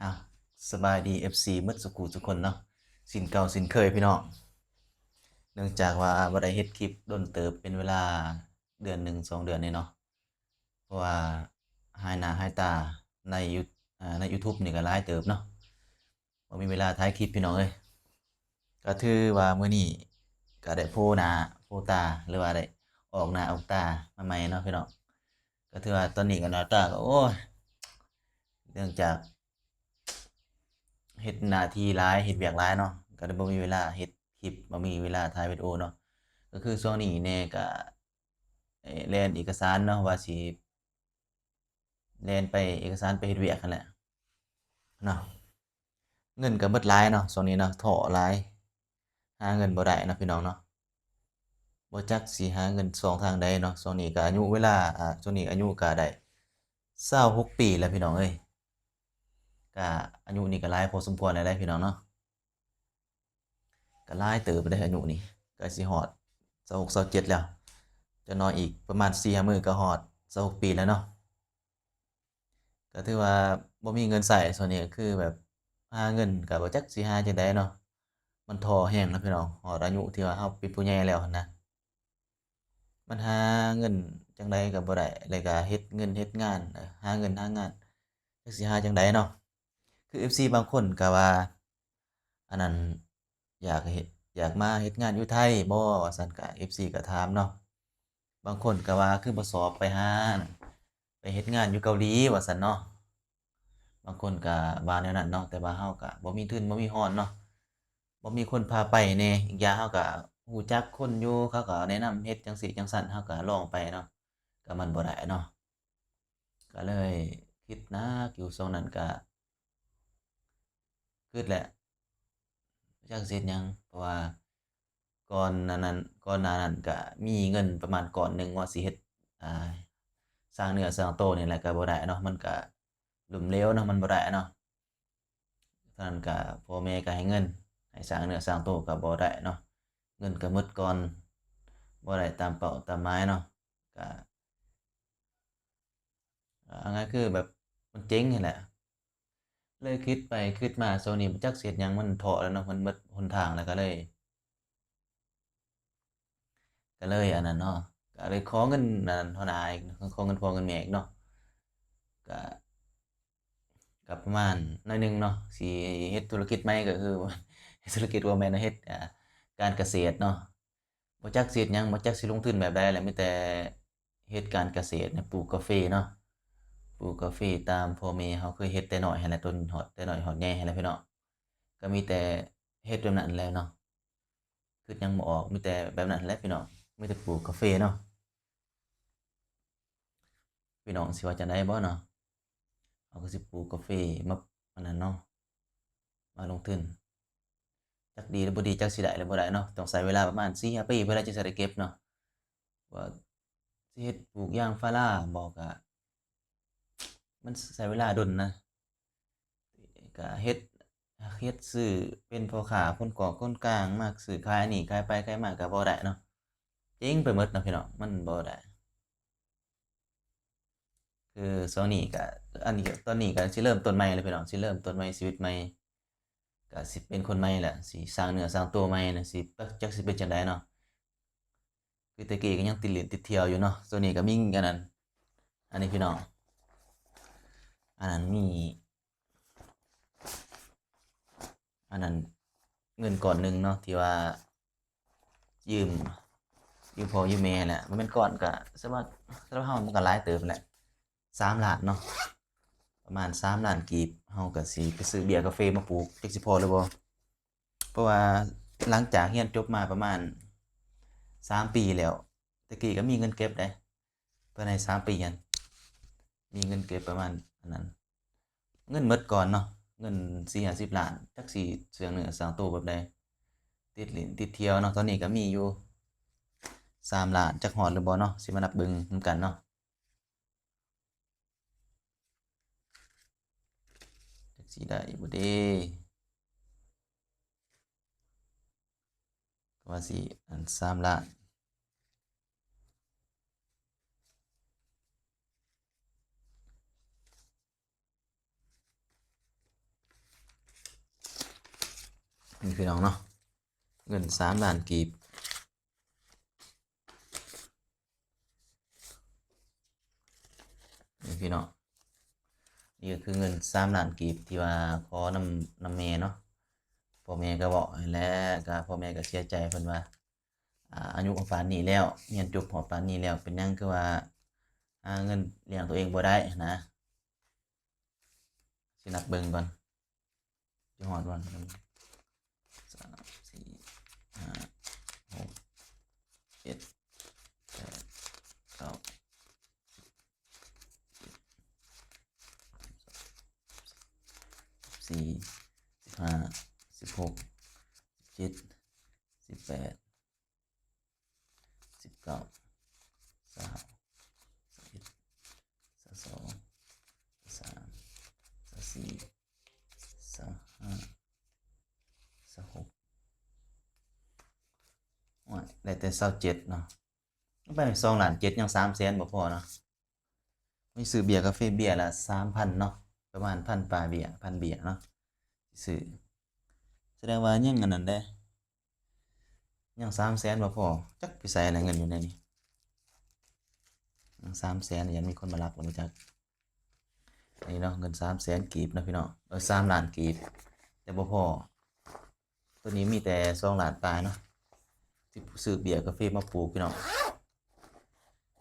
ອ້າວ ສະບາຍດີ ເອັຟຊີ ໝົດສຸຂູສຸຄົນເນາະ, ເຊັ່ນເກົ່າເຊັ່ນເຄີຍພີ່ນ້ອງ. ເນື່ອງຈາກວ່າບໍ່ໄດ້ເຮັດຄລິບດົນເຕີບ ເປັນເວລາເດືອນໜຶ່ງສອງເດືອນນີ້ເນາະ, ເພາະວ່າຫາຍໜ້າຫາຍຕາໃນ ຢູ- ເອີ່ ໃນ YouTube ນີ້ກໍຫຼາຍເຕີບເນາະ, ບໍ່ມີເວລາຖ່າຍຄລິບພີ່ນ້ອງເອີຍ. ກໍຖືວ່າມື້ນີ້ກໍໄດ້ໂພໜ້າໂພຕາ ຫຼືວ່າໄດ້ອອກໜ້າອອກຕາມາໃໝ່ເນາະພີ່ນ້ອງ. ກໍຖືວ່າຕອນນີ້ກໍໜ້າຕາກໍ ໂອ້ຍ ເນື່ອງຈາກ ເຮັດໜ້າທີ່ຫຼາຍ ເຮັດວຽກຫຼາຍເນາະ, ກໍເລີຍບໍ່ມີເວລາເຮັດຄລິບ ບໍ່ມີເວລາຖ່າຍວິດີໂອເນາະ. ກໍຄືຊ່ວງນີ້ແດ່ກໍ ເອີ່ ແລ່ນເອກະສານເນາະ, ວ່າຊິແລ່ນໄປເອກະສານ ໄປເຮັດວຽກຫັ້ນແຫຼະເນາະ. ເງິນກໍໝົດຫຼາຍເນາະ ຊ່ວງນີ້ເນາະ, ທໍ້ຫຼາຍ ຫາເງິນບໍ່ໄດ້ເນາະພີ່ນ້ອງເນາະ. ບໍ່ຈັກຊິຫາເງິນຊ່ອງທາງໃດເນາະ. ຊ່ວງນີ້ກໍອາຍຸເວລາ ອາ ຊ່ວງນີ້ອາຍຸກໍໄດ້ຊາວຫົກປີແລ້ວພີ່ນ້ອງເອີຍ, ກໍອາຍຸນີ້ກໍຫຼາຍພໍສົມຄວນແລ້ວເດ້ພີ່ນ້ອງເນາະ. ກໍຫຼາຍເຕີບເດ້ ອາຍຸນີ້ ໃກ້ຊິຮອດຊາວຫົກ ຊາວເຈັດແລ້ວ, ຈັກໜ້ອຍອີກປະມານສີ່ຫ້າມື້ກໍຮອດຊາວຫົກປີແລ້ວເນາະ. ກໍຖືວ່າບໍ່ມີເງິນໃຊ້ ຊ່ວງນີ້ກໍຄືແບບຫາເງິນກໍບໍ່ຈັກຊິຫາຈັ່ງໃດເນາະ, ມັນທໍ້ແຮງເນາະພີ່ນ້ອງ. ຮອດອາຍຸທີ່ວ່າເຮົາເປັນຜູ້ໃຫຍ່ແລ້ວຫັ້ນນະ ມັນຫາເງິນຈັ່ງໃດກໍບໍ່ໄດ້ ແລ້ວກໍເຮັດເງິນເຮັດງານ ເອີ່ ຫາເງິນຫາງານ ຈັກຊິຫາຈັ່ງໃດເນາະ. ຄືເອັຟຊີບາງຄົນກໍວ່າ ອັນນັ້ນ ຢາກເຮັດ ຢາກມາເຮັດງານຢູ່ໄທບໍ່ ວ່າຊັ້ນ, ກໍເອັຟຊີກໍຖາມເນາະ. ບາງຄົນກໍວ່າຄືບໍ່ສອບໄປຫາ ໄປເຮັດງານຢູ່ເກົາຫຼີ ວ່າຊັ້ນເນາະ. ບາງຄົນກໍວ່າແນວນັ້ນເນາະ, ແຕ່ວ່າເຮົາກໍບໍ່ມີທຶນ ບໍ່ມີຮອນເນາະ, ບໍ່ມີຄົນພາໄປແດ່. ອີກຢ່າງເຮົາກໍຮູ້ຈັກຄົນຢູ່ ເຂົາກໍແນະນຳເຮັດຈັ່ງຊີ້ຈັ່ງຊັ້ນ ເຮົາກໍລອງໄປເນາະ, ກໍມັນບໍ່ໄດ້ເນາະ. ກໍເລີຍຄິດໜັກຢູ່ ຊ່ວງນັ້ນກໍຄິດແຫຼະ ຈັກຊິເຮັດຫຍັງ, ເພາະວ່າກ່ອນໜ້ານັ້ນ ກ່ອນໜ້ານັ້ນກະມີເງິນປະມານກ້ອນໜຶ່ງວ່າຊິເຮັດ ອ່າ ສ້າງເນື້ອສ້າງໂຕນີ້ແຫຼະ ກະບໍ່ໄດ້ເນາະ, ມັນກະລົ້ມເຫຼວເນາະ, ມັນບໍ່ໄດ້ເນາະ. ຕອນນັ້ນກະພໍ່ແມ່ກະໃຫ້ເງິນ ໃຫ້ສ້າງເນື້ອສ້າງໂຕກະບໍ່ໄດ້ເນາະ, ເງິນກະໝົດກ່ອນ ບໍ່ໄດ້ຕາມເປົ້າຕາມໝາຍເນາະ. ກະ ເອົາງ່າຍຄືແບບມັນເຈັງຫັ້ນແຫຼະ. ເລີຍຄິດໄປຄິດມາ ຊ່ວງນີ້ບໍ່ຈັກຊິເຮັດຫຍັງ ມັນທໍ້ແລ້ວເນາະ, ມັນໝົດຫົນທາງແລ້ວ ກໍເລີຍ ກໍເລີຍອັນນັ້ນເນາະ, ກໍເລີຍຂໍເງິນອັນນັ້ນຫົວໜ້າອີກ, ຂໍເງິນພໍ່ເງິນແມ່ອີກເນາະ. ກໍ ກໍປະມານໜ້ອຍໜຶ່ງເນາະ, ຊິເຮັດທຸລະກິດໃໝ່ ກໍຄືເຮັດທຸລະກິດ ບໍ່ແມ່ນເນາະ, ເຮັດ ອ່າ ການກະເສດເນາະ. ບໍ່ຈັກຊິເຮັດຫຍັງ ບໍ່ຈັກຊິລົງທຶນແບບໃດແຫຼະ, ມີແຕ່ເຮັດການກະເສດ ປູກກາເຟເນາະ, ປູກກາເຟຕາມພໍ່ແມ່ເຮົາເຄີຍເຮັດແຕ່ນ້ອຍຫັ້ນແຫຼະ, ຈົນຮອດ ແຕ່ນ້ອຍຮອດໃຫຍ່ຫັ້ນແຫຼະພີ່ນ້ອງ. ກໍມີແຕ່ເຮັດແບບນັ້ນແຫຼະເນາະ, ຄິດຫຍັງບໍ່ອອກ ມີແຕ່ແບບນັ້ນແຫຼະພີ່ນ້ອງ, ມີແຕ່ປູກກາເຟເນາະ. ພີ່ນ້ອງຊິວ່າຈັ່ງໃດບໍ່ເນາະ? ເຮົາກໍຊິປູກກາເຟມາ ອັນນັ້ນເນາະ, ມາລົງທຶນ ຈັກດີຫຼືບໍ່ດີ ຈັກຊິໄດ້ຫຼືບໍ່ໄດ້ເນາະ, ຕ້ອງໃຊ້ເວລາປະມານສີ່ຫ້າປີ ເພື່ອຈະຊິໄດ້ເກັບເນາະ. ວ່າຊິເຮັດປູກຢາງພາລາບໍ ກະມັນໃຊ້ເວລາດົນນະ, ກະເຮັດ ເຮັດຊື້ເປັນພໍ່ຄ້າຄົນກອງຄົນກາງ ມາຊື້ຂາຍອັນນີ້ ຂາຍໄປຂາຍມາກະບໍ່ໄດ້ເນາະ, ເຈັງໄປໝົດເນາະພີ່ນ້ອງ, ມັນບໍ່ໄດ້. ຄືຊ່ວງນີ້ກະ ອັນນີ້ ຕອນນີ້ກະຊິເລີ່ມຕົ້ນໃໝ່ແລ້ວພີ່ນ້ອງ, ຊິເລີ່ມຕົ້ນໃໝ່ ຊີວິດໃໝ່, ກະຊິເປັນຄົນໃໝ່ແຫຼະ, ຊິສ້າງເນື້ອສ້າງໂຕໃໝ່ນະ, ຊິ ຈັກຊິເປັນຈັ່ງໃດເນາະ. ຄືແຕ່ກີ້ກະຍັງຕິດຫຼິ້ນຕິດທ່ຽວຢູ່ເນາະ, ຊ່ວງນີ້ກະມີອັນນັ້ນ ອັນນີ້ພີ່ນ້ອງ, ອັນນັ້ນມີ ອັນນັ້ນເງິນກ້ອນໜຶ່ງເນາະ ທີ່ວ່າຢືມ ຢືມພໍ່ຢືມແມ່ແຫຼະ, ບໍ່ແມ່ນກ້ອນ ກະສຳລັບ ສຳລັບເຮົາມັນກະຫຼາຍເຕີບແຫຼະ, ສາມລ້ານເນາະ, ປະມານສາມລ້ານກີບ. ເຮົາກະຊິໄປຊື້ເບ້ຍກາເຟມາປູກ ຈັກຊິພໍຫຼືບໍ່, ເພາະວ່າຫຼັງຈາກຮຽນຈົບມາປະມານສາມປີແລ້ວ, ແຕ່ກີ້ກະມີເງິນເກັບເດ້. ພາຍໃນສາມປີຫັ້ນ ມີເງິນເກັບປະມານອັນນັ້ນ, ເງິນໝົດກ່ອນເນາະ, ເງິນສີ່ຫ້າສິບລ້ານ, ຈັກຊິສ້າງເນື້ອສ້າງໂຕແບບໃດ, ຕິດຫຼິ້ນຕິດທ່ຽວເນາະ. ຕອນນີ້ກະມີຢູ່ສາມລ້ານ, ຈັກຮອດຫຼືບໍ່ເນາະ, ຊິມານັບເບິ່ງນຳກັນເນາະ, ຈັກຊິໄດ້ບໍ່ເດ. ວ່າຊິອັນສາມລ້ານ. ນີ້ພີ່ນ້ອງເນາະ ເງິນສາມລ້ານກີບ ນີ້ພີ່ນ້ອງ ນີ້ກໍຄືເງິນສາມລ້ານກີບທີ່ວ່າຂໍນຳ ນຳແມ່ເນາະ ພໍ່ແມ່ກໍເວົ້າຫັ້ນແຫຼະ ກໍພໍ່ແມ່ກໍເສຍໃຈ ເພິ່ນວ່າ ອາ ອາຍຸປານນີ້ແລ້ວ ຮຽນຈົບຮອດປານນີ້ແລ້ວ ເປັນຫຍັງຄືວ່າຫາເງິນລ້ຽງຕົວເອງບໍ່ໄດ້ຫັ້ນນະ ຊິນັບເບິ່ງກ່ອນ ຊິຮອດບໍ່ ໜຶ່ງ ສອງ ສາມ ສີ່ ຫ້າ ຫົກ ເຈັດ ແປດ ເກົ້າ ສິບ ສິບສອງ ສິບສາມ ສິບສີ່ ສິບຫ້າ ສິບຫົກ ສິບເຈັດ ສິບແປດ ສິບເກົ້າ ຊາວ ຊາວເອັດ ຊາວສອງ ຊາວສາມ ຊາວສີ່ ຊາວຫ້າ ຊາວຫົກ ໂອ້ຍ ໄດ້ແຕ່ຊາວເຈັດເນາະ ໄປສອງລ້ານເຈັດ ຍັງສາມແສນບໍ່ພໍເນາະ ມີຊື້ເບຍກາເຟ ເບຍລະສາມພັນເນາະ ປະມານພັນປາຍເບຍ ພັນເບຍເນາະ ຊື້ ສະແດງວ່າຍັງອັນນັ້ນເດ້ ຍັງສາມແສນບໍ່ພໍ ຈັກໄປໃສລະເງິນຢູ່ໃນນີ້ ຍັງສາມແສນ ຢ້ານມີຄົນມາລັກບໍ່ຈັກ ນີ້ເນາະ ເງິນສາມແສນກີບເນາະພີ່ນ້ອງ ເອີ ສາມລ້ານກີບ ແຕ່ບໍ່ພໍ ໂຕນີ້ມີແຕ່ສອງລ້ານປາຍເນາະ ຊິຊື້ເບຍກາເຟມາປູກພີ່ນ້ອງ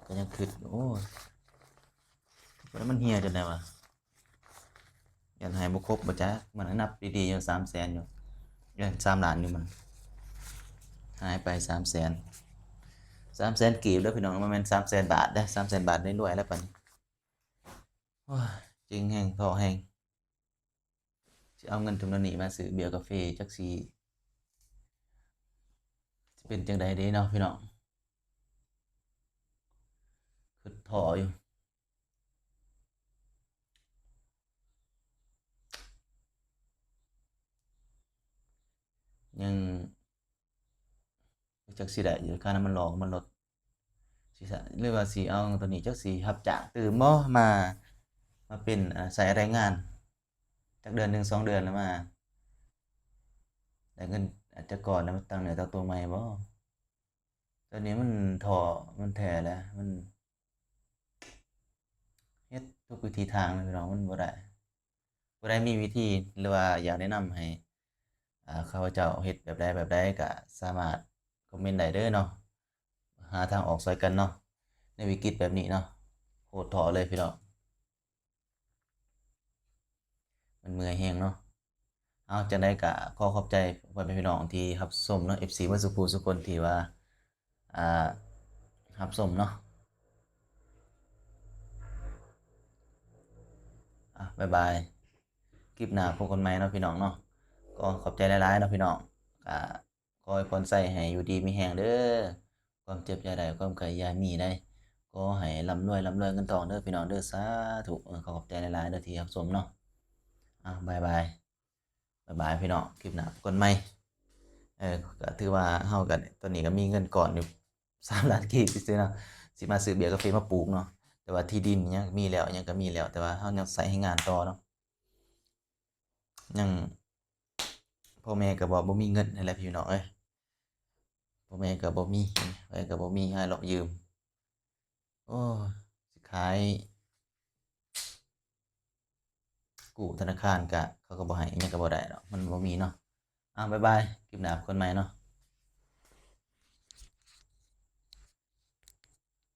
ກໍຍັງຄິດ ໂອ້ຍ ມັນເຫ່ຍຈັ່ງໃດວະ ຢ້ານໃຫ້ບໍ່ຄົບບໍ່ຈັກ ມັນນັບດີໆຢູ່ ສາມແສນຢູ່ ຢ້ານສາມລ້ານຢູ່ ມັນຫາຍໄປສາມແສນ ສາມແສນກີບເດີພີ່ນ້ອງ ບໍ່ແມ່ນສາມແສນບາດເດີ ສາມແສນບາດນີ້ລວຍແລ້ວປານນີ້ ໂອ້ຍ ເຈັງແຮງ ທໍ້ແຮງ ຊິເອົາເງິນຈຳນວນນີ້ມາຊື້ເບຍກາເຟ ຈັກຊິ ຊິເປັນຈັ່ງໃດເດ້ເນາະພີ່ນ້ອງ ຄິດທໍ້ຢູ່ ຍັງ ຈັກຊິໄດ້ຢູ່ ຄ່ານ້ຳມັນຫຼອກມັນລົດ ຊິສະ ຫຼືວ່າຊິເອົາໂຕນີ້ ຈັກຊິຮັບຈ້າງຕື່ມບໍ່ ມາ ມາເປັນ ອາ ໃຊ້ແຮງງານ ຈັກເດືອນໜຶ່ງສອງເດືອນແລ້ວ ມາໄດ້ເງິນ ອາ ຈັກກ້ອນແລ້ວ ມາຕັ້ງເນື້ອຕັ້ງຕົວໃໝ່ບໍ່ ຕອນນີ້ມັນທໍ້ ມັນແທ້ແລ້ວ ມັນເຮັດທຸກວິທີທາງແລ້ວພີ່ນ້ອງ ມັນບໍ່ໄດ້ ຜູ້ໃດມີວິທີ ຫຼືວ່າຢາກແນະນຳໃຫ້ ອາ ຂ້າພະເຈົ້າເຮັດແບບໃດແບບໃດ ກະສາມາດຄອມເມັນໄດ້ເດີເນາະ ຫາທາງອອກຊ່ອຍກັນເນາະ ໃນວິກິດແບບນີ້ເນາະ ໂຄດທໍ້ເລີຍພີ່ນ້ອງ ມັນເມື່ອຍແຮງເນາະ ເອົາ ຈັ່ງໃດກະຂໍຂອບໃຈພໍ່ແມ່ພີ່ນ້ອງທີ່ຮັບຊົມເນາະ ເອັຟຊີ ເບິດສູ່ຜູ້ສູ່ຄົນທີ່ວ່າ ອ່າ ຮັບຊົມເນາະ ອ່ະ ບາຍບາຍ ຄລິບໜ້າພົບກັນໃໝ່ເນາະພີ່ນ້ອງເນາະ ກໍຂອບໃຈຫຼາຍໆເນາະພີ່ນ້ອງ ກະຂໍອວຍພອນໃສ່ໃຫ້ຢູ່ດີມີແຮງເດີ ຄວາມເຈັບຢ່າໄດ້ ຄວາມໄຂ້ຢ່າມີໄດ້ ຂໍໃຫ້ລ່ຳລວຍ ລ່ຳລວຍເງິນທອງເດີພີ່ນ້ອງເດີ ສາທຸ ເອີ ຂໍຂອບໃຈຫຼາຍໆເດີທີ່ຮັບຊົມເນາະ ອ່າ ບາຍບາຍ ບາຍບາຍພີ່ນ້ອງ ຄລິບໜ້າພົບກັນໃໝ່ ເອີ ກໍຖືວ່າເຮົາກໍ ຕອນນີ້ກໍມີເງິນກ້ອນຢູ່ສາມລ້ານກີບຊື່ໆເນາະ ຊິມາຊື້ເບຍກາເຟມາປູກເນາະ ແຕ່ວ່າທີ່ດິນຫຍັງມີແລ້ວ ຫຍັງກໍມີແລ້ວ ແຕ່ວ່າເຮົາຍັງໃຊ້ແຮງງານຕໍ່ເນາະ ຍັງ ພໍ່ແມ່ກໍບອກບໍ່ມີເງິນຫັ້ນແຫຼະພີ່ນ້ອງເອີຍ ພໍ່ແມ່ກໍບໍ່ມີ ໃຜກໍບໍ່ມີ ໃຫ້ເລາະຢືມ ໂອ້ຍ ຊິຂາຍ ກູ້ທະນາຄານກະ ເຂົາກໍບໍ່ໃຫ້ ຫຍັງກໍບໍ່ໄດ້ດອກ ມັນບໍ່ມີເນາະ ອ້າວ ບາຍບາຍ ຄລິບໜ້າພົບກັນໃໝ່ເນາະ